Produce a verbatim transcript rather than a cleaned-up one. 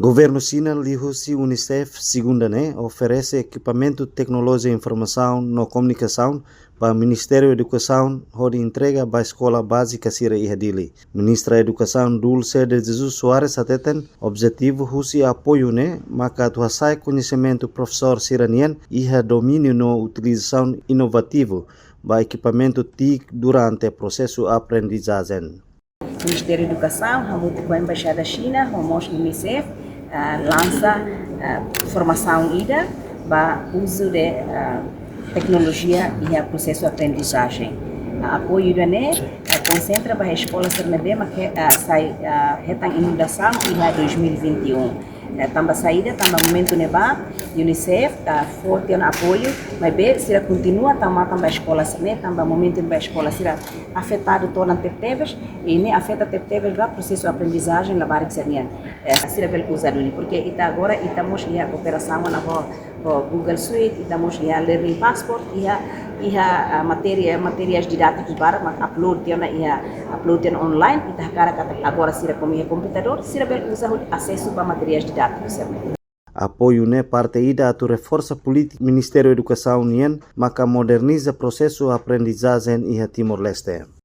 Governu Xina liuhusi UNICEF segunda ne'e oferese ekipamentu teknolojia informasaun no komunikasaun ba Ministériu Edukasaun hodi entrega ba eskola bázika sira iha Dili. Ministra Edukasaun Dulce de Jesus Soares hateten, objetivu husi apoiu ne'e maka atu hasa'e koñesimentu profesór sira-nian iha domíniu no utilizasaun inovativu ba ekipamentu TIC durante prosesu aprendizajen. Ministériu Edukasaun hamutuk ho Embaixada Xina, ho mós UNICEF, ah, lansa, ah, formasaun ida ba uzu de, ah, teknolojia iha prosesu aprendizajen. Ah, apoiu ida-ne'e, ah, konsentra ba eskola sira ne'ebé mak, ah, sai, ah, hetan inundasaun iha dois mil e vinte e um. Eh, tanba saida, tanba momentu ne'ebá, UNICEF, ah, fó tiha ona apoiu, maibé sira kontinua tama tanba eskola sira-ne'e, tanba momentu ne'ebá eskola sira afetadu todan tebetebes, i ne'e afeta tebetebes ba prosesu aprendizajen labarik sira-nian. Eh, sira bele uza duni, porque ita agora, ita mós iha kooperasaun ona ho, ho Google Suite, ita mós iha Learning Passport, iha, iha, ah, matéria, materiais didátikus barak mak upload tiha ona iha, upload tiha ona online, ita hakarak katak agora sira komu iha komputadór, sira bele uza hodi asesu ba materiais didátikus sira-ne'e. Apoiu ne'e parte ida atu reforsa polítika Ministériu Edukasaun nian maka moderniza prosesu aprendizajen iha Timor-Leste.